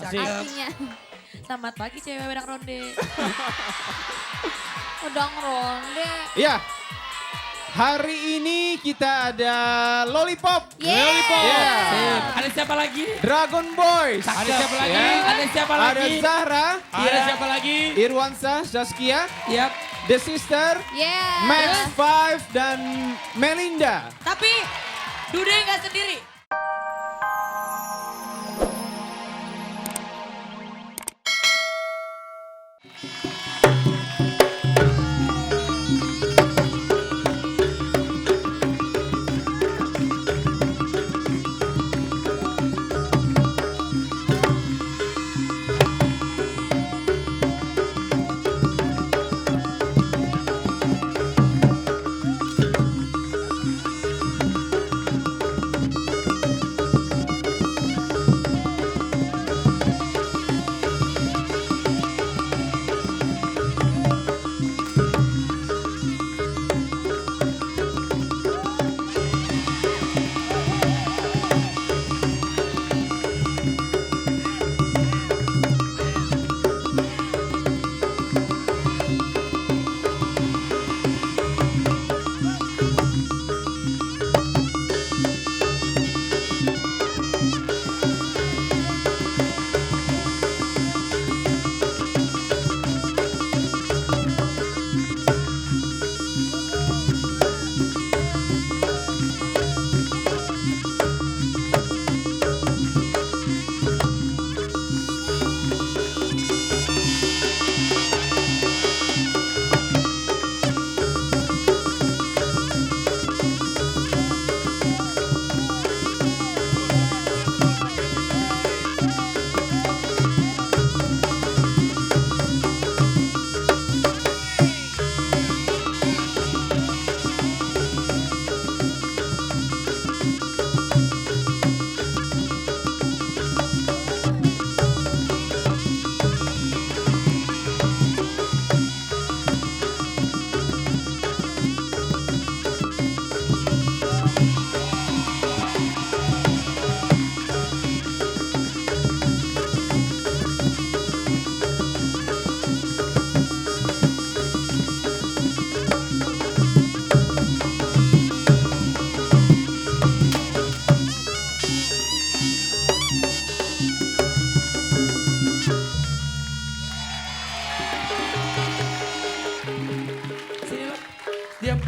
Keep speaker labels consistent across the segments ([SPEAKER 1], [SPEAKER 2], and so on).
[SPEAKER 1] Artinya.
[SPEAKER 2] Selamat pagi cewek wedang ronde. Wedang ronde.
[SPEAKER 3] Ya, hari ini kita ada Lollipop.
[SPEAKER 1] Yeay.
[SPEAKER 3] Yeah.
[SPEAKER 4] Ada siapa lagi?
[SPEAKER 3] Dragon Boys.
[SPEAKER 4] Ada siapa lagi?
[SPEAKER 3] Ya.
[SPEAKER 4] Ada siapa
[SPEAKER 3] Ada
[SPEAKER 4] lagi?
[SPEAKER 3] Zahra,
[SPEAKER 4] Ada siapa lagi?
[SPEAKER 3] Irwansa, Saskia,
[SPEAKER 4] Yap.
[SPEAKER 3] The Sister,
[SPEAKER 1] Yeah.
[SPEAKER 3] Max 5, dan Melinda.
[SPEAKER 2] Tapi Dude nggak sendiri.
[SPEAKER 4] Sini lo. Diam.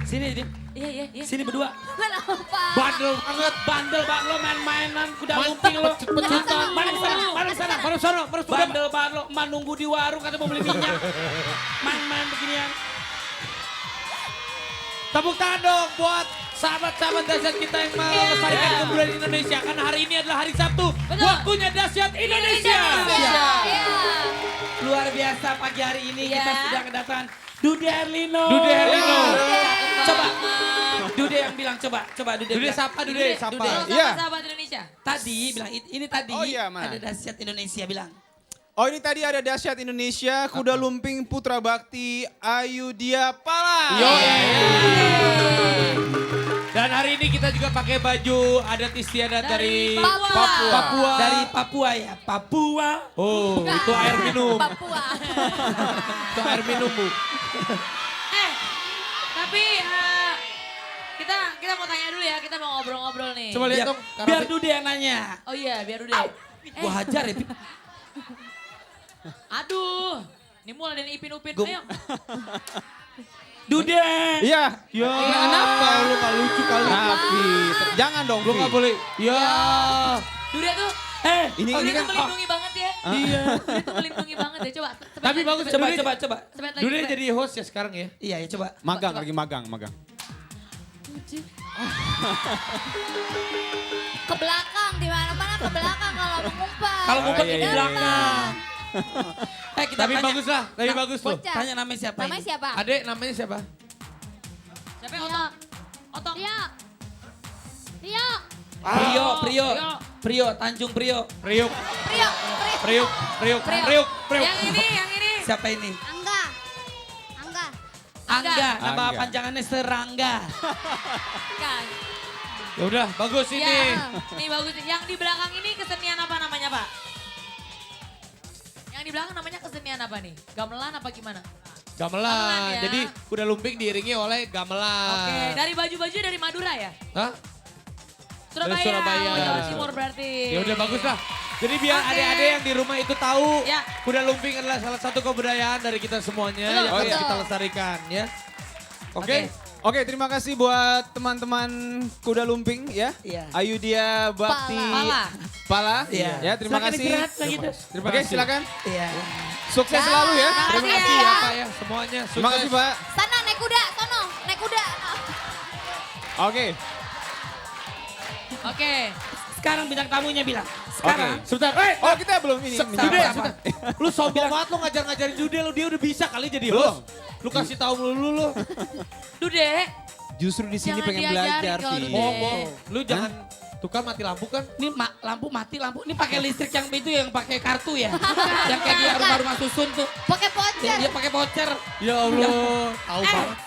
[SPEAKER 4] Sini diam.
[SPEAKER 2] Iya.
[SPEAKER 4] Sini berdua.
[SPEAKER 1] Kenapa?
[SPEAKER 4] Bandel banget, bandel banget lo main-mainan kuda lumping lo.
[SPEAKER 1] Pecut-pecutan.
[SPEAKER 4] Mana ke sana, mana ke sana.
[SPEAKER 3] Mana sana, mana sana.
[SPEAKER 4] Bandel banget lo, emak nunggu di warung kata mau beli minyak. Main-main beginian. Tepuk tangan dong buat sahabat-sahabat dahsyat kita yang melestarikan kebudayaan Indonesia. Karena hari ini adalah hari Sabtu.
[SPEAKER 2] Betul.
[SPEAKER 4] Waktunya dahsyat Indonesia.
[SPEAKER 1] Iya.
[SPEAKER 4] Luar biasa pagi hari ini
[SPEAKER 2] Iya.
[SPEAKER 4] kita sudah kedatangan Dude Herlino.
[SPEAKER 3] Dude Herlino.
[SPEAKER 4] Coba, Dude yang bilang, coba Dude.
[SPEAKER 3] Dude
[SPEAKER 4] bilang.
[SPEAKER 3] sapa, Dude sapa.
[SPEAKER 2] Halo
[SPEAKER 3] Iya.
[SPEAKER 2] sahabat Indonesia.
[SPEAKER 4] Tadi bilang, ini tadi
[SPEAKER 3] Oh iya, mana?
[SPEAKER 4] ada dahsyat Indonesia bilang.
[SPEAKER 3] Oh ini tadi ada Dahsyat Indonesia, Kuda Lumping Putra Bakti Ayudhya Pala.
[SPEAKER 4] Dan hari ini kita juga pakai baju adat istiadat dari
[SPEAKER 1] Papua.
[SPEAKER 4] Dari Papua ya, Papua. Oh, itu air minum.
[SPEAKER 1] Papua.
[SPEAKER 4] Itu air minum, Bu.
[SPEAKER 2] Tapi kita mau tanya dulu ya, kita mau ngobrol-ngobrol nih.
[SPEAKER 3] Coba lihat
[SPEAKER 4] Biar,
[SPEAKER 3] dong.
[SPEAKER 4] biar Dude yang nanya.
[SPEAKER 2] Oh iya, biar Dude.
[SPEAKER 4] Gua hajar ya, Pip.
[SPEAKER 2] Aduh, ini mulai dari Ipin Upin.
[SPEAKER 4] Gua-
[SPEAKER 2] Ayo.
[SPEAKER 4] Dude.
[SPEAKER 3] Iya. Ya.
[SPEAKER 4] Kenapa?
[SPEAKER 3] Lu gak lucu kali. Nafi. Jangan dong. Lu gak boleh.
[SPEAKER 4] Ya.
[SPEAKER 2] Dude tuh,
[SPEAKER 3] Ini
[SPEAKER 2] Dude
[SPEAKER 3] kan.
[SPEAKER 2] tuh melindungi banget ya.
[SPEAKER 4] Iya.
[SPEAKER 2] Dude tuh melindungi banget ya. Coba. sebentar
[SPEAKER 4] Tapi
[SPEAKER 2] lagi,
[SPEAKER 4] bagus,
[SPEAKER 2] sebentar
[SPEAKER 4] coba,
[SPEAKER 2] lagi.
[SPEAKER 4] coba.
[SPEAKER 2] Sebentar lagi,
[SPEAKER 4] Dude
[SPEAKER 2] sebentar.
[SPEAKER 4] jadi host ya sekarang ya? Iya ya, coba.
[SPEAKER 3] Magang lagi magang.
[SPEAKER 1] Ke belakang, di mana-mana ke belakang kalau mengumpat.
[SPEAKER 4] Kalau ngumpet
[SPEAKER 3] iya,
[SPEAKER 4] di
[SPEAKER 3] iya,
[SPEAKER 4] belakang. Kita
[SPEAKER 3] Tapi
[SPEAKER 4] tanya.
[SPEAKER 3] bagus lah. Tapi bagus tuh.
[SPEAKER 1] Bocah.
[SPEAKER 4] Tanya namanya siapa
[SPEAKER 1] Namanya
[SPEAKER 4] ini?
[SPEAKER 1] siapa?
[SPEAKER 4] Adek namanya siapa?
[SPEAKER 2] Siapa yang
[SPEAKER 1] Rio.
[SPEAKER 2] otong? Otong.
[SPEAKER 1] Rio. Rio.
[SPEAKER 4] Prio. Tanjung Prio.
[SPEAKER 3] Priuk.
[SPEAKER 1] Rio. Rio.
[SPEAKER 3] Priuk.
[SPEAKER 2] Priok.
[SPEAKER 3] Priuk.
[SPEAKER 2] Yang ini.
[SPEAKER 4] Siapa ini?
[SPEAKER 1] Angga. Angga.
[SPEAKER 4] Angga. Nama
[SPEAKER 3] Angga.
[SPEAKER 4] panjangannya Serangga.
[SPEAKER 2] Kan.
[SPEAKER 3] Ya udah, bagus ini.
[SPEAKER 2] Ya, ini bagus. Yang di belakang ini kesenian apa namanya Pak? di belakang namanya kesenian apa nih? Gamelan apa gimana?
[SPEAKER 4] Gamelan.
[SPEAKER 2] Gamelan ya.
[SPEAKER 4] Jadi kuda lumping diiringi oleh gamelan.
[SPEAKER 2] Oke, dari baju-baju dari Madura ya?
[SPEAKER 4] Hah?
[SPEAKER 2] Surabaya,
[SPEAKER 4] Surabaya.
[SPEAKER 2] oh, Jawa Timur berarti.
[SPEAKER 4] Ya udah bagus lah. Jadi biar
[SPEAKER 2] Oke.
[SPEAKER 4] adik-adik yang di rumah itu tahu
[SPEAKER 2] Ya.
[SPEAKER 4] kuda lumping adalah salah satu kebudayaan dari kita semuanya
[SPEAKER 2] Betul,
[SPEAKER 4] yang harus
[SPEAKER 1] betul.
[SPEAKER 4] kita lestarikan ya. Oke.
[SPEAKER 3] Oke, terima kasih buat teman-teman kuda lumping ya.
[SPEAKER 5] Iya.
[SPEAKER 3] Ayudhya Bakti
[SPEAKER 2] Pala.
[SPEAKER 3] Pala.
[SPEAKER 5] Iya.
[SPEAKER 3] Ya, terima
[SPEAKER 5] Silakan
[SPEAKER 3] kasih.
[SPEAKER 5] istirahat lagi tuh.
[SPEAKER 4] Terima
[SPEAKER 3] Oke,
[SPEAKER 4] kasih.
[SPEAKER 3] silakan.
[SPEAKER 5] Iya.
[SPEAKER 3] Sukses selalu ya.
[SPEAKER 4] Terima
[SPEAKER 1] Makasih
[SPEAKER 4] kasih
[SPEAKER 1] ya.
[SPEAKER 4] ya Pak ya semuanya.
[SPEAKER 3] Terima kasih,
[SPEAKER 4] Sukses.
[SPEAKER 3] Pak.
[SPEAKER 1] Sana naik kuda, sono, naik kuda.
[SPEAKER 3] Oke.
[SPEAKER 2] Oke.
[SPEAKER 5] Sekarang bintang tamunya bilang. Sekarang.
[SPEAKER 4] Sebentar.
[SPEAKER 3] Oh, kita belum ini.
[SPEAKER 4] Dude,
[SPEAKER 5] Sama.
[SPEAKER 4] sebentar. Lu sombong banget lu ngajar-ngajarin Dude lu. Dia udah bisa kali jadi
[SPEAKER 3] Belum.
[SPEAKER 4] host. Lu kasih tahu melulu lu.
[SPEAKER 2] Dude,
[SPEAKER 3] Justru di sini
[SPEAKER 2] Jangan
[SPEAKER 3] pengen
[SPEAKER 2] diajarin
[SPEAKER 3] belajar,
[SPEAKER 2] kalau
[SPEAKER 3] Vi.
[SPEAKER 2] Dude.
[SPEAKER 4] Lu jangan tuh kan mati lampu kan.
[SPEAKER 5] Ini lampu mati lampu. Ini pakai listrik yang itu yang pakai kartu ya. Yang kayak di rumah-rumah susun tuh.
[SPEAKER 1] Pakai voucher.
[SPEAKER 5] Dia pakai voucher.
[SPEAKER 4] Ya Allah. Tahu banget.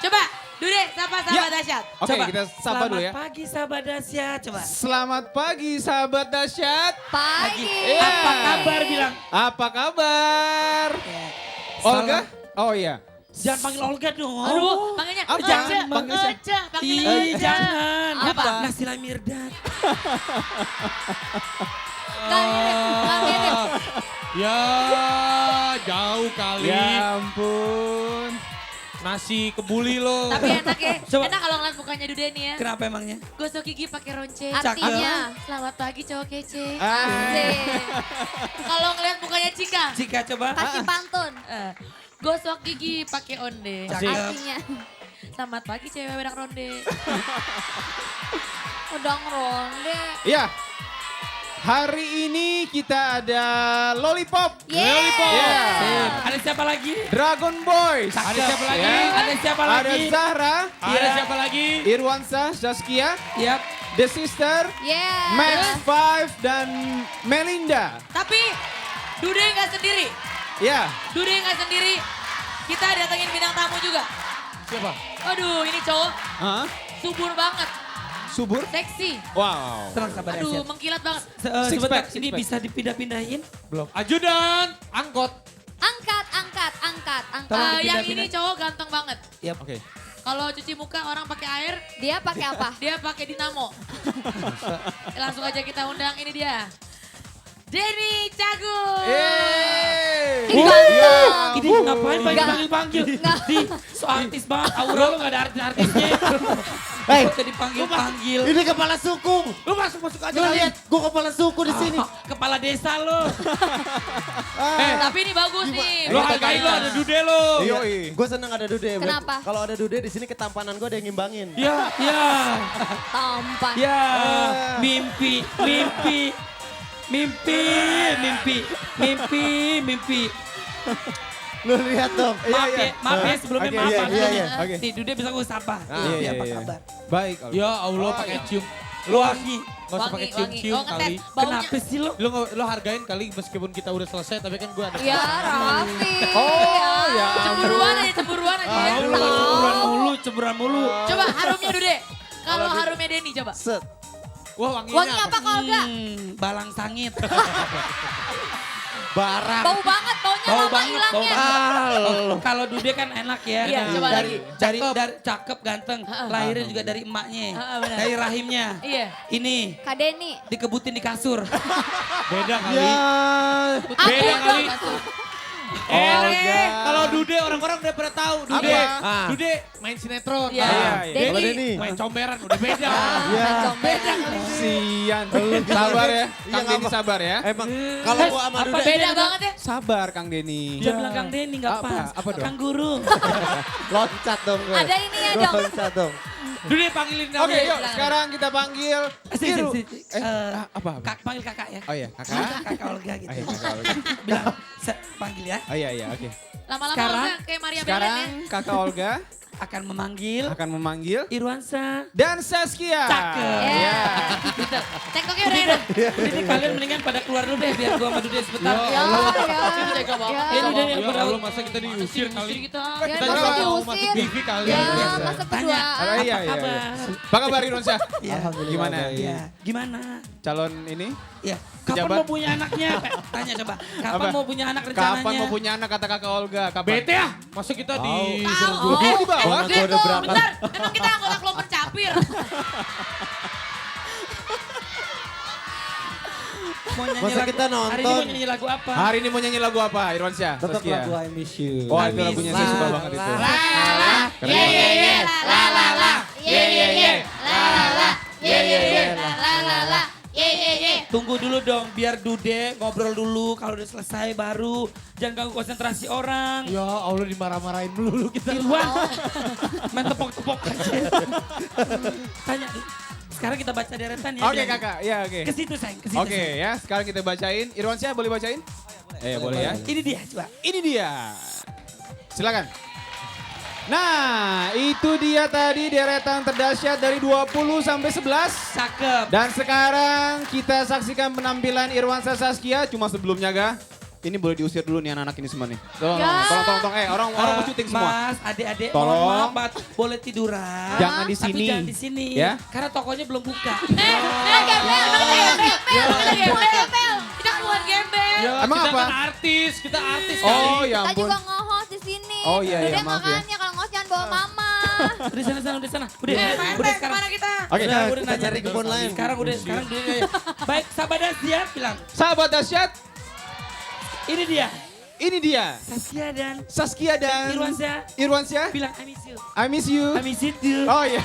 [SPEAKER 2] coba. Dude, sapa sahabat dahsyat.
[SPEAKER 3] Oke, kita sapa dulu ya.
[SPEAKER 5] Selamat pagi sahabat dahsyat. Coba.
[SPEAKER 3] Selamat pagi sahabat dahsyat.
[SPEAKER 1] Pagi.
[SPEAKER 3] Iya.
[SPEAKER 5] Apa kabar bilang?
[SPEAKER 3] Apa kabar? Olga? Oh iya.
[SPEAKER 5] Jangan panggil Olga dong.
[SPEAKER 2] Aduh, panggilnya
[SPEAKER 3] Apa?
[SPEAKER 2] Ece,
[SPEAKER 3] Panggil siapa?
[SPEAKER 2] Ece, panggilnya
[SPEAKER 5] Ih,
[SPEAKER 2] Ece.
[SPEAKER 5] jangan.
[SPEAKER 2] Apa?
[SPEAKER 5] Nasila Mirdad.
[SPEAKER 1] Gak mirip.
[SPEAKER 4] Ya, jauh kali.
[SPEAKER 3] Ya ampun.
[SPEAKER 4] Nasi kebuli lo.
[SPEAKER 2] Tapi enak ya,
[SPEAKER 5] Coba.
[SPEAKER 2] enak kalau ngeliat mukanya Dude nih ya.
[SPEAKER 5] Kenapa emangnya?
[SPEAKER 2] Gosok gigi pakai ronce.
[SPEAKER 1] Artinya.
[SPEAKER 2] Selamat pagi cowok kece.
[SPEAKER 3] Ah.
[SPEAKER 1] Asik.
[SPEAKER 2] Kalau ngeliat mukanya Cika,
[SPEAKER 5] Cika coba.
[SPEAKER 1] Kasih pantun.
[SPEAKER 2] gosok gigi pakai onde.
[SPEAKER 5] Cakep.
[SPEAKER 1] Artinya.
[SPEAKER 2] Selamat pagi cewek wedang ronde.
[SPEAKER 1] Udang ronde.
[SPEAKER 3] Ya. Hari ini kita ada Lollipop.
[SPEAKER 1] Yeay.
[SPEAKER 3] Ya.
[SPEAKER 5] Sip. Ada siapa lagi?
[SPEAKER 3] Dragon Boys.
[SPEAKER 5] Ada
[SPEAKER 4] siapa lagi?
[SPEAKER 3] Ya.
[SPEAKER 5] Ada siapa
[SPEAKER 3] Ada
[SPEAKER 5] lagi?
[SPEAKER 3] Zahra,
[SPEAKER 4] Ada siapa lagi?
[SPEAKER 3] Irwansa, Saskia,
[SPEAKER 5] Yap.
[SPEAKER 3] The Sister,
[SPEAKER 1] Yeah.
[SPEAKER 3] Max 5 dan Melinda.
[SPEAKER 2] Tapi Dude nggak sendiri.
[SPEAKER 3] Ya.
[SPEAKER 2] Dude nggak sendiri. Kita datengin bintang tamu juga.
[SPEAKER 4] Siapa?
[SPEAKER 2] Aduh, ini cowok
[SPEAKER 3] Hah?
[SPEAKER 2] subur banget,
[SPEAKER 3] Subur?
[SPEAKER 2] seksi.
[SPEAKER 3] Wow.
[SPEAKER 5] Tenang sahabat
[SPEAKER 2] Aduh,
[SPEAKER 5] dahsyat.
[SPEAKER 2] mengkilat banget.
[SPEAKER 3] Six
[SPEAKER 5] Sebentar,
[SPEAKER 3] pack,
[SPEAKER 5] ini
[SPEAKER 3] six pack.
[SPEAKER 5] bisa dipindah-pindahin?
[SPEAKER 4] Belum. Ajudan, angkot.
[SPEAKER 1] Angkat.
[SPEAKER 5] Tolong
[SPEAKER 2] Yang
[SPEAKER 5] dipindah-pindah.
[SPEAKER 2] ini cowok ganteng banget.
[SPEAKER 5] Yap.
[SPEAKER 3] Oke.
[SPEAKER 2] Kalau cuci muka orang pakai air,
[SPEAKER 1] Dia pakai apa?
[SPEAKER 2] dia pakai dinamo. Langsung aja kita undang ini dia. Denny Cagur.
[SPEAKER 3] Yeay.
[SPEAKER 1] Ih,
[SPEAKER 3] Ya
[SPEAKER 1] ganteng.
[SPEAKER 5] Ini ngapain panggil-panggil? Di, so artis banget. Aura lu gak ada artis-artisnya.
[SPEAKER 6] Hei,
[SPEAKER 5] Kok dipanggil-panggil.
[SPEAKER 6] ini kepala suku.
[SPEAKER 5] Lu masuk-masuk aja
[SPEAKER 6] Lu
[SPEAKER 5] kali.
[SPEAKER 6] lihat, gua kepala suku di sini.
[SPEAKER 5] Kepala desa lu.
[SPEAKER 2] Tapi ini bagus nih.
[SPEAKER 4] Lo hargain lo, ada Dude lo.
[SPEAKER 3] Yoi.
[SPEAKER 6] Gue seneng ada Dude.
[SPEAKER 1] Kenapa?
[SPEAKER 6] Kalau ada Dude di sini ketampanan gue ada yang ngimbangin.
[SPEAKER 5] Ya, ya,
[SPEAKER 1] Tampan.
[SPEAKER 5] ya. Mimpi, mimpi. Mimpi, mimpi, mimpi, mimpi.
[SPEAKER 6] Lu lihat dong.
[SPEAKER 5] Maaf ya sebelumnya
[SPEAKER 3] Oke,
[SPEAKER 5] maaf.
[SPEAKER 6] iya,
[SPEAKER 5] Mas.
[SPEAKER 6] iya, iya.
[SPEAKER 3] Oke.
[SPEAKER 5] Nih, Dude bisa gue sapa.
[SPEAKER 3] Iya,
[SPEAKER 5] Apa
[SPEAKER 3] iya.
[SPEAKER 5] kabar?
[SPEAKER 3] Baik. Olga.
[SPEAKER 4] Ya Allah pakai cium.
[SPEAKER 5] Lu lagi.
[SPEAKER 4] Gak usah pakai cium-cium
[SPEAKER 2] Oh, ngetes.
[SPEAKER 4] kali.
[SPEAKER 2] Baunya.
[SPEAKER 5] Kenapa sih lu?
[SPEAKER 4] Lo hargain kali meskipun kita udah selesai tapi kan gue ada.
[SPEAKER 1] Ya Raffi.
[SPEAKER 3] Oh, ya.
[SPEAKER 2] Cemburuan aja, cemburuan aja. ya.
[SPEAKER 5] Ceburan mulu.
[SPEAKER 2] Coba harumnya Dude. Kalau harumnya Denny coba.
[SPEAKER 6] Set.
[SPEAKER 4] Wah wanginya
[SPEAKER 1] Wangi apa kok Olga?
[SPEAKER 5] Balang sangit.
[SPEAKER 6] Barang.
[SPEAKER 1] Bau banget, baunya
[SPEAKER 5] Bau
[SPEAKER 1] lama
[SPEAKER 5] banget, bau
[SPEAKER 1] hilangnya.
[SPEAKER 5] banget. Kalau Dude kan enak ya.
[SPEAKER 2] Iya, coba
[SPEAKER 5] dari,
[SPEAKER 2] lagi.
[SPEAKER 5] dari cakep, ganteng. Lahirnya juga dari emaknya.
[SPEAKER 2] benar.
[SPEAKER 5] Dari rahimnya.
[SPEAKER 2] Iya.
[SPEAKER 5] Ini
[SPEAKER 1] Kak Denny.
[SPEAKER 5] dikebutin di kasur.
[SPEAKER 4] beda kali.
[SPEAKER 6] Ya.
[SPEAKER 4] Beda
[SPEAKER 1] Aku
[SPEAKER 4] kali.
[SPEAKER 1] dong.
[SPEAKER 3] Olga.
[SPEAKER 4] Kalau Dude orang-orang udah pada tahu. Dude,
[SPEAKER 6] Apa?
[SPEAKER 4] Dude main sinetron.
[SPEAKER 2] Iya.
[SPEAKER 3] Iya,
[SPEAKER 6] Kalau
[SPEAKER 1] Denny.
[SPEAKER 6] Denny.
[SPEAKER 4] Main comberan udah beda.
[SPEAKER 6] Ya.
[SPEAKER 1] Beda kali.
[SPEAKER 3] Sian. Sabar ya. Kang Denny sabar ya.
[SPEAKER 6] Emang kalau gua sama
[SPEAKER 5] Apa
[SPEAKER 6] Dude.
[SPEAKER 2] Beda banget ya.
[SPEAKER 3] Sabar Kang Denny.
[SPEAKER 5] Dia bilang Kang Denny gak
[SPEAKER 3] Apa?
[SPEAKER 5] pas.
[SPEAKER 3] Apa dong?
[SPEAKER 5] Kang Guru.
[SPEAKER 6] Loncat dong gue.
[SPEAKER 1] Ada ini ya dong.
[SPEAKER 6] Loncat dong.
[SPEAKER 4] Dude panggilin
[SPEAKER 3] Oke,
[SPEAKER 4] namanya.
[SPEAKER 3] yuk sekarang kita panggil Iru. Apa?
[SPEAKER 5] Panggil kakak ya.
[SPEAKER 3] Oh iya, kakak.
[SPEAKER 5] Kakak Olga gitu.
[SPEAKER 3] Oh iya, kakak Olga.
[SPEAKER 5] Bilang, panggil ya.
[SPEAKER 3] Oh iya, oke.
[SPEAKER 2] Lama-lama
[SPEAKER 5] Sekarang-
[SPEAKER 2] Olga kayak Maria Belen ya.
[SPEAKER 3] Sekarang kakak Olga
[SPEAKER 5] Akan memanggil
[SPEAKER 3] akan memanggil
[SPEAKER 5] Irwansa.
[SPEAKER 3] dan Saskia.
[SPEAKER 5] Cakep.
[SPEAKER 3] Ya.
[SPEAKER 2] Bentar, TikToknya udah enak.
[SPEAKER 5] Ini kalian mendingan pada keluar dulu deh biar gua sama Dude sebentar.
[SPEAKER 1] Ya,
[SPEAKER 2] Sini jaga banget.
[SPEAKER 1] ya.
[SPEAKER 5] Ini dia yang
[SPEAKER 4] Ya
[SPEAKER 5] berawal.
[SPEAKER 4] Allah masa kita diusir kali.
[SPEAKER 2] Kita.
[SPEAKER 1] Ya,
[SPEAKER 3] Kita
[SPEAKER 1] masa
[SPEAKER 3] juga
[SPEAKER 4] mau masuk
[SPEAKER 1] diusir.
[SPEAKER 4] TV kali.
[SPEAKER 1] Ya,
[SPEAKER 3] Biasa.
[SPEAKER 1] masa
[SPEAKER 5] Tanya.
[SPEAKER 1] berduaan.
[SPEAKER 3] Iya, iya.
[SPEAKER 5] kabar?
[SPEAKER 3] Apa kabar Irwansyah?
[SPEAKER 6] Alhamdulillah.
[SPEAKER 3] Gimana?
[SPEAKER 6] baik.
[SPEAKER 5] Ya, gimana?
[SPEAKER 3] Calon ini?
[SPEAKER 5] Ya, kapan
[SPEAKER 3] Pejabat.
[SPEAKER 5] mau punya anaknya? Tanya coba. Kapan
[SPEAKER 3] Apa?
[SPEAKER 5] mau punya anak rencananya?
[SPEAKER 3] Kapan mau punya anak kata kakak Olga? Kapan?
[SPEAKER 4] Bete ah, masa kita di...
[SPEAKER 1] Tahu.
[SPEAKER 3] Dia di bawah.
[SPEAKER 6] Orang gua udah berangkat.
[SPEAKER 2] Bentar, emang kita anggota kelompok capir.
[SPEAKER 5] Mau nyanyi
[SPEAKER 6] Masa
[SPEAKER 5] lagu-
[SPEAKER 6] kita
[SPEAKER 5] Hari ini mau
[SPEAKER 6] nonton?
[SPEAKER 5] nyanyi lagu apa?
[SPEAKER 3] Hari ini mau nyanyi lagu apa Irwansyah?
[SPEAKER 6] Tetap
[SPEAKER 3] Saskia?
[SPEAKER 6] lagu I Miss You.
[SPEAKER 3] Oh itu lagunya saya suka banget itu.
[SPEAKER 1] La la la, ye ye ye, la la la, ye ye ye, la la la, ye ye ye.
[SPEAKER 5] Tunggu dulu dong, biar Dude ngobrol dulu. Kalau udah selesai baru. Jangan ganggu konsentrasi orang.
[SPEAKER 6] Ya Allah dimarah-marahin melulu kita.
[SPEAKER 5] Irwan, main tepok-tepok aja. Tanya, sekarang kita baca deretan ya.
[SPEAKER 3] Oke
[SPEAKER 5] bilang.
[SPEAKER 3] kakak, ya oke.
[SPEAKER 5] Ke situ sayang, ke situ.
[SPEAKER 3] Oke ya, sekarang kita bacain. Irwansyah boleh bacain? Boleh ya.
[SPEAKER 5] Ini dia coba.
[SPEAKER 3] Ini dia. Silakan. Nah, itu dia tadi deretan terdahsyat dari 20 sampai 11.
[SPEAKER 5] Cakep.
[SPEAKER 3] Dan sekarang kita saksikan penampilan Irwansyah Saskia. Cuma sebelumnya ga, ini boleh diusir dulu nih anak-anak ini semua nih. Tolong,
[SPEAKER 1] Ya.
[SPEAKER 3] tolong. Orang mau syuting semua.
[SPEAKER 5] Mas, adik-adik,
[SPEAKER 3] Tolong.
[SPEAKER 5] mohon maaf, Pak, boleh tiduran.
[SPEAKER 3] Jangan di
[SPEAKER 5] Tapi
[SPEAKER 3] sini.
[SPEAKER 5] jangan di sini.
[SPEAKER 3] Ya.
[SPEAKER 5] Karena tokonya belum buka.
[SPEAKER 2] Gembel. Kita keluar gembel.
[SPEAKER 4] Ya,
[SPEAKER 3] Emang
[SPEAKER 4] kita
[SPEAKER 3] apa?
[SPEAKER 4] kan artis, kita artis
[SPEAKER 3] Oh
[SPEAKER 4] kali.
[SPEAKER 3] ya
[SPEAKER 1] Kita
[SPEAKER 3] ampun.
[SPEAKER 1] juga nge-host di sini.
[SPEAKER 3] Oh, iya, iya,
[SPEAKER 1] Udah
[SPEAKER 3] maaf ya.
[SPEAKER 1] makanya kalau nge-host jangan bawa mama.
[SPEAKER 5] Udah sana, udah sana. Udah,
[SPEAKER 2] Pak
[SPEAKER 5] udah
[SPEAKER 2] RT,
[SPEAKER 5] sekarang.
[SPEAKER 2] kemana kita?
[SPEAKER 3] Oke.
[SPEAKER 5] Udah,
[SPEAKER 6] Kita
[SPEAKER 5] nanya.
[SPEAKER 6] cari kebun lain.
[SPEAKER 5] Sekarang udah. Baik, sahabat siap bilang.
[SPEAKER 3] Sahabat dahsyat,
[SPEAKER 5] Ini dia.
[SPEAKER 3] ini dia.
[SPEAKER 5] Saskia dan
[SPEAKER 3] Saskia dan
[SPEAKER 5] Irwansyah
[SPEAKER 3] Irwansyah.
[SPEAKER 5] bilang I miss you.
[SPEAKER 3] I miss you.
[SPEAKER 5] I miss you too.
[SPEAKER 3] Oh iya.